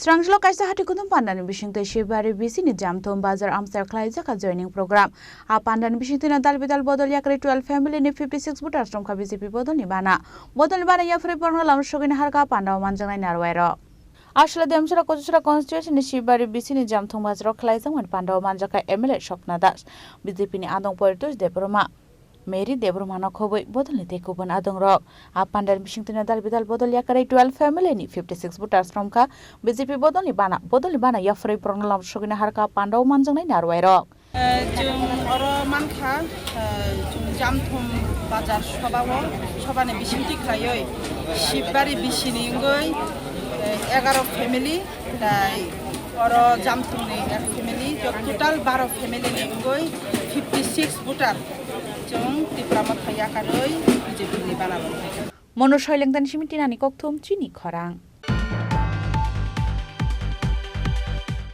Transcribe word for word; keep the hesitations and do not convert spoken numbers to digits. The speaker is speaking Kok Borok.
Srangilo kaisa hati kuthum pandani bisingtwi Shibari B C ni Jamthum Bazar amchai khlaijak a joining program. A pandani bisingtwino dal bidal bodol yakarwi twelve family ni fifty six voters romkha B J P bodolni bana. Bodolni bana yaphri borno lama sogwini harkha pandao manjaknai narwai rok. Aswla Demchara Kochusra constituency ni Shibari B C ni Jamthum Bazar o khlaijakmani pandao manjakha M L A Swapna Das, B J P ni adong Paritosh Debbarma, Mary Debbarma no khobwi bodolni tei kubun adongrok. A pandani bisingtwino dal bidal bodol yakarwi twelve family ni fifty six voters romkha B J P bodolni bana. Bodolni bana yaphri borokno lama sogwini harkha pandao manjaknai narwai rok. Eh, chwng oro mankha, eh, chwng Jamthum Bazar sobao, sobani bisingtwi khlaiwi Shibari B C ni wngwi, eh, egaro family, tai oro Jamthumni ek family, total baro family ni wngwi fifty six voter chwng Tipra Motha yakarwi B J P ni bana rwkha. Mono Soilengtani simi tinani kokthum chini khorang.